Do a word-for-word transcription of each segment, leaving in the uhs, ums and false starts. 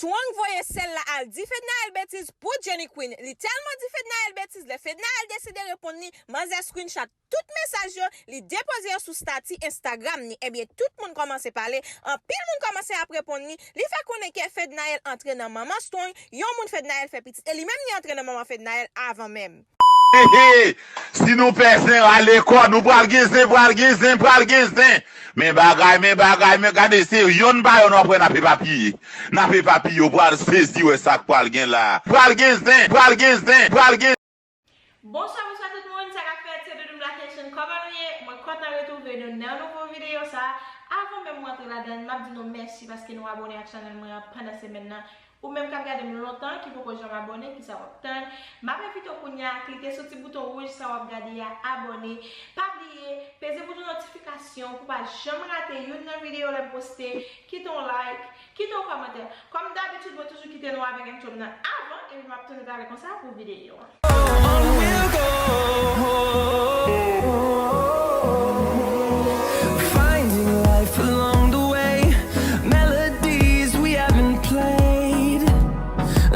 Strong voye sèl la al di Fednaelle betiz pou Jenny Queen. Li tèlman di Fednaelle betiz, lè Fednaelle deside reponn li, manzè screenshot tout mesaj yo, li depoze yo sou stati Instagram ni. Ebyen, tout moun kòmanse pale, anpil moun kòmanse ap reponn li. Li fè konnen ke Fednaelle antre nan manman Strong, yon moun Fednaelle fè pitit, e li menm li antre nan manman Fednaelle avan menm. Hehe! Si nou pè zen, rale kò nou, pral gen zen, pral gen zen, pral gen zen. Men bagay, men bagay, men gade, se yonn pa yonn w ap wè n ap epapiye. N ap epapiye, w pral sezi wè sa k pral gen la. Pral gen zen, pral gen zen, pral gen. Bonswa, bonswa tout moun, sa k ap fèt, se Doudou Black Haitian, kòman nou ye? Mwen kontan retwouve nou nan nouvo videyo sa. Avan menm mwen antre ladan l, m ap di nou mèsi paske nou abòne ak chanèl mwen an pandan semèn nan. Ou menm k ap gade m lontan, ki poko janm abòne, kisa w ap tann? M ap envite w kounye a, klike sou ti bouton wouj sa w ap gade a, abòne. Pa bliye, peze bouton notifikasyon pou w pa janm rate youn nan videyo lè m poste. Kite yon like, kite yon kòmantè. Kòm dabitid, mwen toujou kite nou avèk entwo m nan avan, epi m ap tounen talè konsa pou videyo an. Finding life along the way, melodies we haven't played.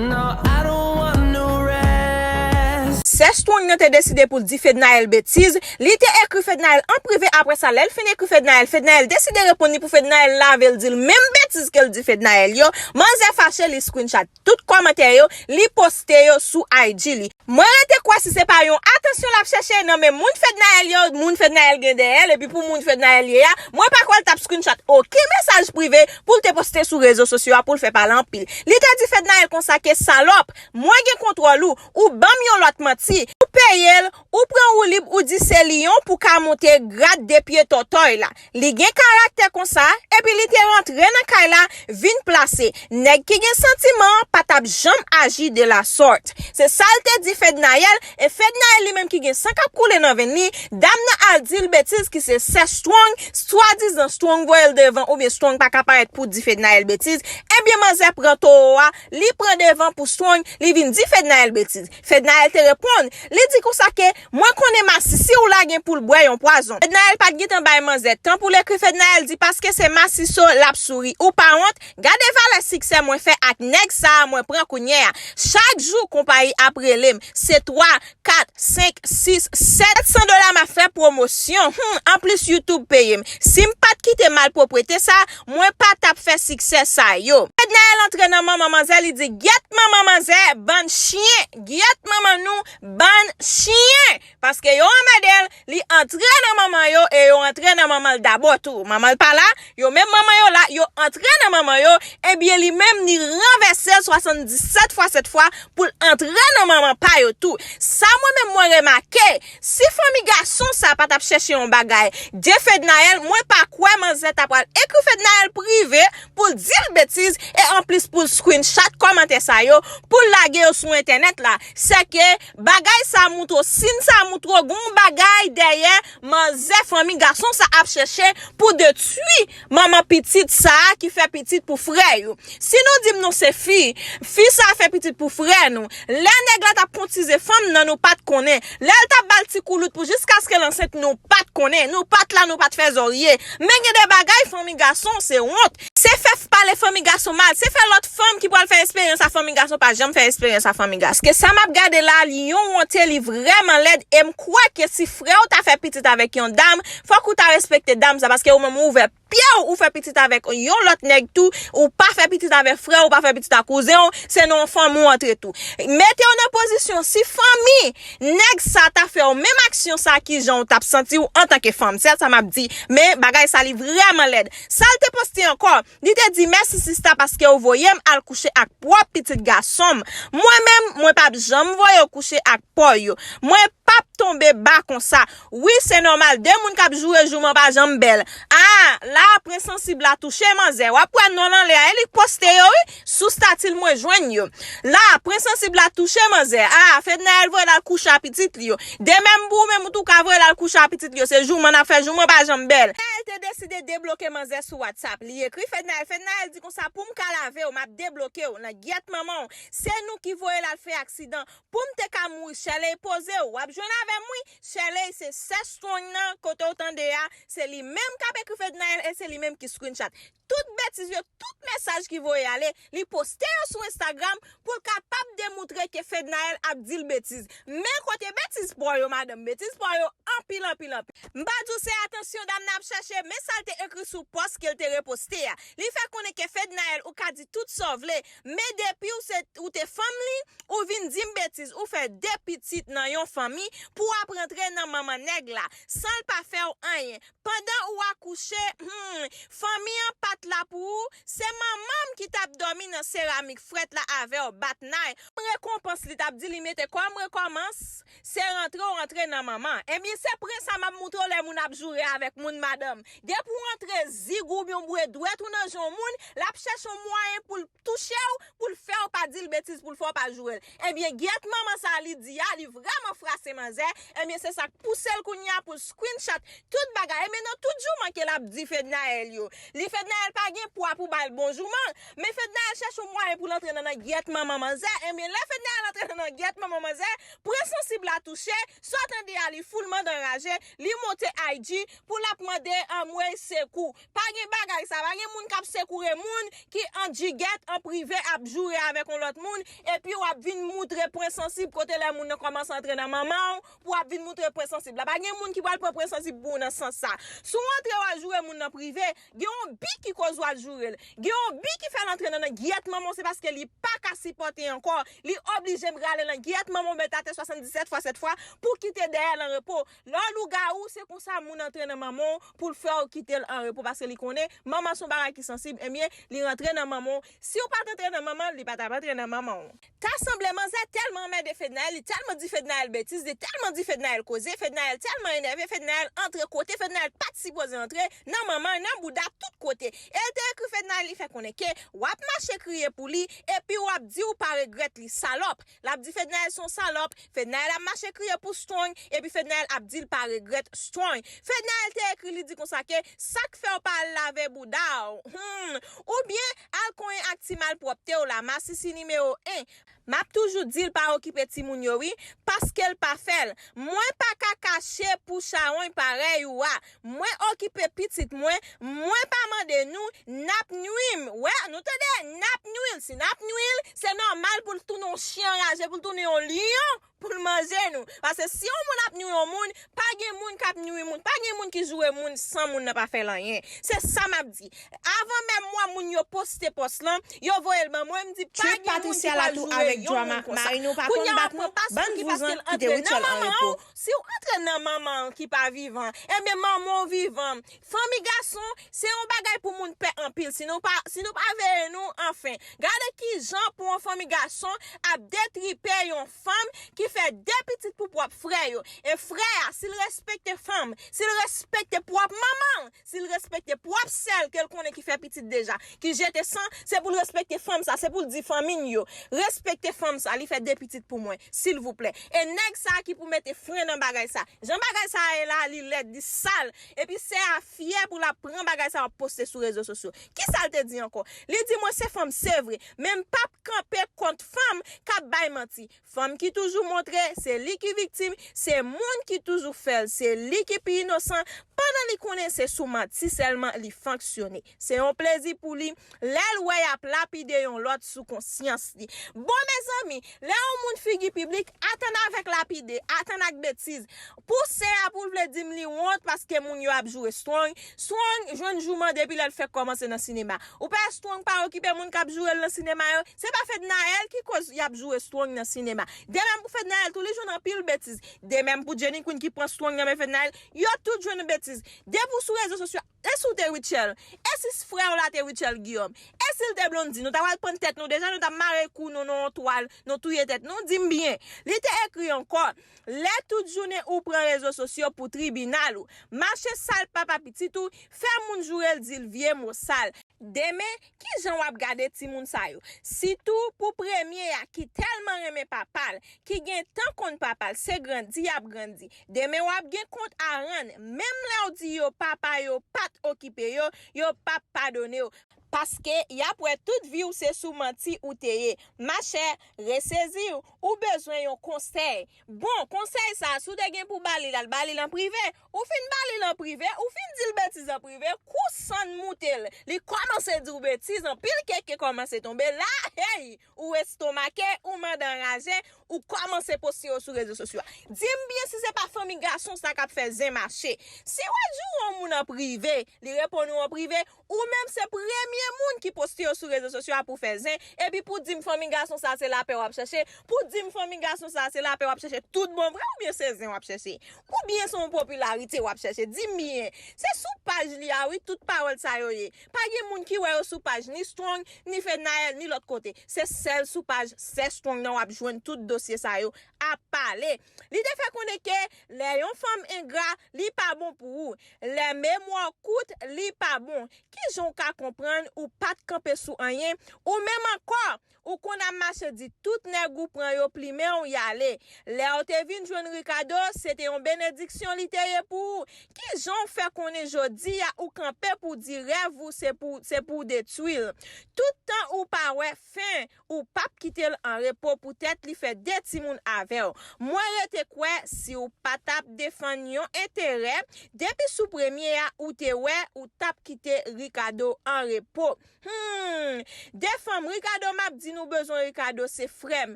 No, I don't want no rest. Sè Strong nan te deside pou l di Fednaelle betiz, li te ekri Fednaelle an prive, apre sa lè l fin ekri Fednaelle, Fednaelle deside reponn li pou Fednaelle lave l di l menm betiz ke l di Fednaelle yo, manzè fache li screenshot tout kòmantè yo, li poste yo sou I G li. Mwen rete kwè si se pa yon atansyon l ap chèche nan men moun Fednaelle yo, moun Fednaelle gen dèyè l, epi pou moun Fednaelle ye a, mwen pa kwè l t ap screenshot okenn mesaj prive pou l te poste sou rezo sosyo a pou l fè pale anpil. Li te di Fednaelle konsa ke salòp, mwen gen kontwòl ou, ou ban m yon lòt manti, ou peye l, ou pran woulib ou di se liyon pou ka monte grad de pye tòtòy la. Li gen karaktè konsa, epi li te rantre nan kay la, vin plase. Nèg ki gen santiman pa t ap janm aji de la sorte. Se sa l te di Fednaelle, e Fednaelle li menm ki gen san k ap koule nan venn li, dam nan al di l betiz ki se sè Strong, swadizan Strong voye l devan oubyen Strong pa ka parèt pou di Fednaelle betiz, ebyen manzè pran towo a, li pran devan pou Strong, li vin di Fednaelle betiz. Fednaelle te reponn, li di konsa ke, mwen konnen masisi w la gen pou l bwè yon pwazon. Fednaelle pa t gentan bay manzè tan pou l ekri, Fednaelle di paske se masiso l ap souri. Ou pa wont? Gade valè siksè mwen fè ak nèg sa a mwen pran kounye a. Chak jou konpayi ap rele m, se twa, kat, senk, sis, sèt san dola m ap fè pwomosyon. Humm, anplis YouTube peye m. Si m pa t kite malpwopwete sa, mwen pa t ap fè siksè sa yo. Fednaelle antre nan manman manzè, li di gyèt manman manzè, bann chyen, gyèt manman nou, bann chyen. Paske yo anmède l, li antre nan manman yo e yo antre nan manman l dabò tou. Manman l pa la, yo menm manman yo la, yo antre nan manman yo, ebyen li menm li ranvèse l swasanndisèt fwa sèt fwa pou l antre nan manman pa yo tou. Sa mwen menm mwen remake, si fanmi gason sa pa t ap chèche yon bagay de Fednaelle, mwen pa kwè manzè ta pral ekri Fednaelle prive pou l di l betiz e anplis pou l screenshot kòmantè sa yo pou l lage yo sou entènèt la. Sèke bagay sa moutre w, sin sa moutre w gen yon bagay dèyè manzè fanmi gason sa ap chèche pou detwi manman pitit sa a ki fè pitit pou frè yo. Si nou di m nou se fi, fi sa a fè pitit pou frè nou. Lè nèg la t ap kontize fanm nan nou pa t konnen. Lè l t ap ba l ti koulout pou jiskaske l ansent nou pa t konnen. Nou pa t la, nou pa t fè zòrye. Men gen de bagay fanmi gason se wont. Se fè pale fanmi gason mal, se fè lòt fanm ki pral fè esperyans a fanmi gason pa janm fè esperyans a fanmi gason. Ke sa m ap gade la, li yon wonte, li vrèman lèd, e m kwè ke si frè w ta fè pitit avèk yon dam, fòk ou ta respekte dam sa, paske ou menm ou ouvè pye w, ou fè pitit avèk yon lòt nèg tou, ou pa fè pitit avèk frè w, ou pa fè pitit ak kouzen w, se nan yon fanmi w antre tou. Mete w nan pozisyon, si fanmi nèg sa ta fè w menm aksyon sa, kijan w t ap santi w antanke fanm? Se sa m ap di, men bagay sa li vrèman lèd. Sa l te poste ankò, li te di mèsi sista paske w voye m al kouche ak pwòp pitit gason m. Mwen menm, mwen p ap janm voye w kouche ak pòy yo. Mwen p ap tonbe ba konsa. Wi, se nòmal, de moun k ap joure jouman pa janm bèl. Ah, la, pwen sansib la touche manzè. W ap wè non l anlè a, e li k poste yo wi, sou stati l mwen jwenn yo. La, pwen sansib la touche manzè. Ah, Fednaelle voye l al kouche a pitit li yo. De menm pou ou menm ou tou ka voye l al kouche a pitit li yo. Se jouman n ap fè, jouman pa janm bèl. Fednaelle te deside debloke manzè sou WhatsApp. Li ekri Fednaelle, Fednaelle di konsa pou m ka lave w, m ap debloke w nan gyèt manman w. Se nou ki voye l al fè aksidan. Pou m te ka mouri Shirley, poze w, w ap jwenn avè M wi, Shirley se sè Strong nan, kote w tande a, se li menm k ap ekri Fednaelle e se li menm ki screenshot tout betiz yo, tout mesaj ki voye ale, li poste yo sou Instagram pou l kapab demoutre ke Fednaelle ap di l betiz. Men kote betiz pa w yo, madanm, betiz pa w yo anpil, anpil, anpil. M pa di w se atansyon dam nan ap chèche, men sa l te ekri sou pòs ke l te reposte a. Li fè konnen ke Fednaelle, ou ka di tout sa w vle, men depi w se, ou te fanm li, ou vin di m betiz, ou fè de pitit nan yon fanmi pou w ap rantre nan manman nèg la, san l pa fè w anyen. Pandan ou akouche, hmm, fanmi an pa t la pou ou, se manman m ki t ap dòmi nan seramik frèt la avè w, bat nay. Kòm rekonpans, li t ap di li mete kòm rekonpans, se rantre w rantre nan manman. Ebyen, se pwen sa m ap moutre w lè moun ap joure avèk moun, madanm. Depi w rantre zig ou oubyen w bwè dwèt ou nan je yon moun, l ap chèche yon mwayen pou l touche w, pou l fè w pa di l betiz, pou l fè w pa joure l. Ebyen, gyèt manman sa li di a, li vrèman frase manzè. Ebyen, se sa k pouse l kounye a pou l screenshot tout bagay. Ebyen, nan tout jouman ke l ap di Fednaelle yo, li Fednaelle pa gen pwa pou ba l bon jouman. Men Fednaelle chèche yon mwayen pou l antre nan, nan gyèt manman manzè. Ebyen, lè Fednaelle antre nan, nan gyèt manman manzè, pwen sansib la touche, sa w tande a, li foulman anraje, li monte I G pou l ap mande anmwey sekou. Pa gen bagay sa, pa gen moun k ap sekoure moun ki an djigèt, an prive, ap joure avèk yon lòt moun, epi w ap vin moutre pwen sansib kote lè moun nan kòmanse antre nan manman w, pou w ap vin moutre pwen sansib la. Pa gen moun ki pral pran pwen sansib pou ou nan sans sa. Si w antre w al joure moun nan prive, gen yon bi ki koz w al joure l. Gen yon bi ki fè l antre nan, nan gyèt manman w, se paske li pa ka sipòte ankò. Li oblije rale nan gyèt manman w, mete atè swasanndisèt fwa sèt fwa pou kite dèyè l an repo. Lè w lougawou, se konsa moun antre nan manman w pou l fè w kite l an repo, paske li konnen manman se yon bagay ki sansib, ebyen, li rantre nan manman w. Si w pa t antre nan manman l, li pa t ap antre nan manman w. Ta sanble manzè tèlman anmède Fednaelle, li tèlman di Fednaelle betiz, li tèlman di Fednaelle koze, Fednaelle tèlman enève, Fednaelle antre kote Fednaelle pa t sipoze antre, nan manman l, nan bouda, tout kote. E l te ekri Fednaelle, li fè konnen ke w ap mache kriye pou li, epi w ap di w pa regrèt li, salòp. L ap di Fednaelle se yon salòp, Fednaelle ap mache kriye pou Strong, epi Fednaelle ap di l pa regrèt Strong. Fednaelle te ekri, li di konsa ke sa k fè w pa al lave bouda w. Hmm. Oubyen al konyen ak ti malpwòpte w la, masisi nimewo en. M ap toujou di l pa okipe timoun yo wi, paske l pa fè l. Mwen pa ka kache pou chawony parèy ou a. Mwen okipe pitit mwen, mwen pa mande nou, n ap nwi m. Wè, nou tande, n ap nwi l. Si n ap nwi l, se nòmal pou l tounen yon chen anraje, pou l tounen yon lyon, pou l manje nou. Paske si yon moun ap nwi yon moun, pa gen moun k ap nwi moun, pa gen moun ki joure moun san moun nan pa fè l anyen. Se sa m ap di. Avan menm mwa moun yo poste pòs lan, yo voye l ban mwen, m di pa gen moun ki pral joure yon moun konsa. Kounye a w ap pran pa sou ki paske l antre nan manman w. Si w antre nan manman w ki pa vivan, ebyen manman w vivan. Fanmi gason, se yon bagay pou moun pè anpil. Si nou pa, si nou pa veye nou, anfen. Gade kijan pou yon fanmi gason ap detripe yon fanm ki fè de pitit pou pwòp frè yo. E frè a, si l respekte fanm, si l respekte pwòp manman l, si l respekte pwòp sè l ke l konnen ki fè pitit deja, ki jete san, se pou l respekte fanm sa, se pou l di fanmi n yo, respekte fanm sa, li fè de pitit pou mwen, silvouplè. E nèg sa ki pou mete fren nan bagay sa. Jan bagay sa ye la, li lèd, li sal. Epi sè a fyè pou l ap pran bagay sa ap poste sou rezo sosyo. Kisa l te di ankò? Li di mwen se fanm, se vre, men m p ap kanpe kont fanm k ap bay manti. Fanm ki toujou montre se li ki viktim, se moun ki toujou fè l, se li ki pi inosan, pandan li konnen se sou manti sèlman li fonksyone. Se yon plezi pou li lè l wè y ap lapide yon lòt sou konsyans li. Bon, mezanmi, lè yon moun figi piblik, atann avèk lapide, atann ak betiz. Pou sè a, pou l vle di m li wont paske moun yo ap joure Strong, Strong jwenn jouman depi lè l fèk kòmanse nan sinema. Ou pa wè Strong pa okipe moun k ap joure l nan sinema yo? Se pa Fednaelle ki koz y ap joure Strong nan sinema. De menm pou Fednaelle tou, li jwenn anpil betiz. De menm pou Jenny Queen ki pran Strong nan men Fednaelle, yo tout jwenn betiz. Depi w sou rezo sosyo, e si w te Rutshelle? E si frè w la te Rutshelle Guillaume? E si l te Blondedy? Nou ta pral pann tèt nou deja, nou ta mare kou nou nan yon twal, nou touye tèt nou, di m byen. Li te ekri ankò, lè tout jounen ou pran rezo sosyo pou tribinal ou, mache sal papa pitit ou, fè moun joure l, di l vye mo sal. Demen, kijan w ap gade timoun sa yo? Sitou pou premye a ki tèlman renmen papa l, ki gen tan konn papa l, se grandi y ap grandi. Demen w ap gen kont a rann, menm lè w di yo papa yo pa t okipe yo, yo p ap padone w. Paske y ap wè tout vi w se sou manti ou te ye. Machè, resezi w, ou bezwen yon konsèy. Bon, konsèy sa, si w te gen pou ba li l, al ba li l an prive. Ou fin ba li l an prive, ou fin di l betiz an prive, kou sann moute l. Li kòmanse di w betiz, anpil keke kòmanse tonbe la, hey! Ou estomake, ou mande anraje, ou kòmanse poste yo sou rezo sosyo a. Di m byen si se pa fanmi gason sa k ap fè zen mache. Si w al jwenn yon moun an prive, li reponn ou an prive, ou menm se premye moun ki poste yo sou rezo sosyo a pou fè zen, epi pou di m fanmi gason sa se lapè w ap chèche, pou di m fanmi gason sa se lapè w ap chèche tout bon vre oubyen se zen w ap chèche? Oubyen se yon popilarite w ap chèche? Di m byen. Se sou paj li a wi tout pawòl sa yo ye. Pa gen moun ki wè yo sou paj ni Strong, ni Fednaelle, ni lòt kote. Se sèl sou paj Sè Strong nan w ap jwenn tout dosye sa yo ap pale. Li te fè konnen ke lè yon fanm engra, li pa bon pou ou. Lè memwa w kout, li pa bon. Kijan w ka konprann ou pa t kanpe sou anyen? Ou menm ankò, ou konn ap mache di tout nèg ou pran yo plimen w y ale. Lè w te vin jwenn Ricardo, se te yon benediksyon li te ye pou ou. Kijan w fè konnen jodi a ou kanpe pou di rèv ou se pou, se pou w detwi l? Tout tan ou pa wè fen, ou p ap kite l an repo poutèt li fè de timoun avè w. Mwen rete kwè si w pa t ap defann yon enterè, depi sou premye a ou te wè ou t ap kite Ricardo an repo. Hmm, de fanm Ricardo m ap di nou bezwen Ricardo se frè m.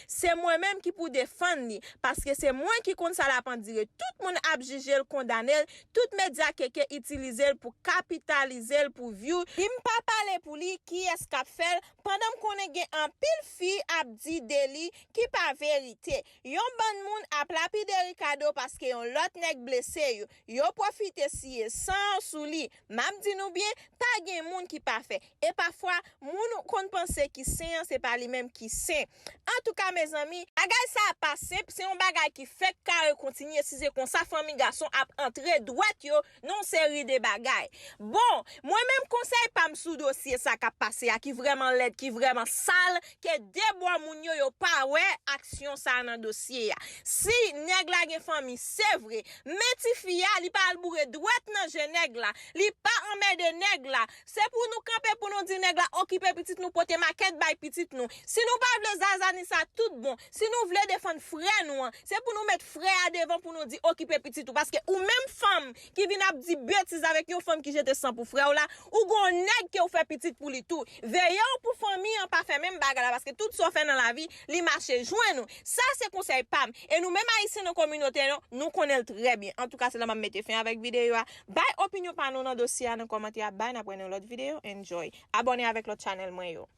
Se mwen menm ki pou defann li, paske se mwen ki konn sa l ap andire. Tout moun ap jije l, kondane l, tout medya keke itilize l pou kapitalize l pou view. Si m pa pale pou li, kiyès k ap fè l? Pandan m konnen gen anpil fi ap di de li ki pa verite. Yon bann moun ap lapide Ricardo paske yon lòt nèg blese yo. Yo pwofite siye san sou li. M ap di nou byen, pa gen moun ki pafè. E pafwa, moun konn panse ki sen an, se pa li menm ki sen. Antouka, mezanmi, bagay sa a pa senp, se yon bagay ki fèk kare kontinye si se konsa fanmi gason ap antre dwèt yo nan yon seri de bagay. Bon, mwen menm konsèy pa m sou dosye sa k ap pase a, ki vrèman lèd, ki vrèman sal, ke de bò moun yo, yo pa wè aksyon sa a nan dosye a. Si nèg la gen fanmi, se vre, men tifi a, li pa al boure dwèt nan je nèg la, li pa anmède nèg la. Se pou nou kanpe pou nou di nèg la okipe pitit nou, pote makèt bay pitit nou. Si nou pa vle zazani sa tout bon, si nou vle defann frè nou an, se pou nou met frè a devan pou nou di okipe pitit ou. Paske ou menm fanm ki vin ap di betiz avèk yon fanm ki jete san pou frè w la, ou gon nèg ke w fè pitit pou li tou. Veye w pou fanmi an pa fè menm bagay la, paske tout sa w fè nan lavi, li mache jwenn ou. Sa se konsèy pa m. E nou menm ayisyen nan kominote nou, nou konnen l trè byen. Antouka, se la m ap mete fen avèk videyo a. Bay opinyon pa nou nan dosye a nan kòmantè a. Bay, n ap wè nan lòt videyo. Enjoy. Abòne avèk lòt chanèl mwen yo.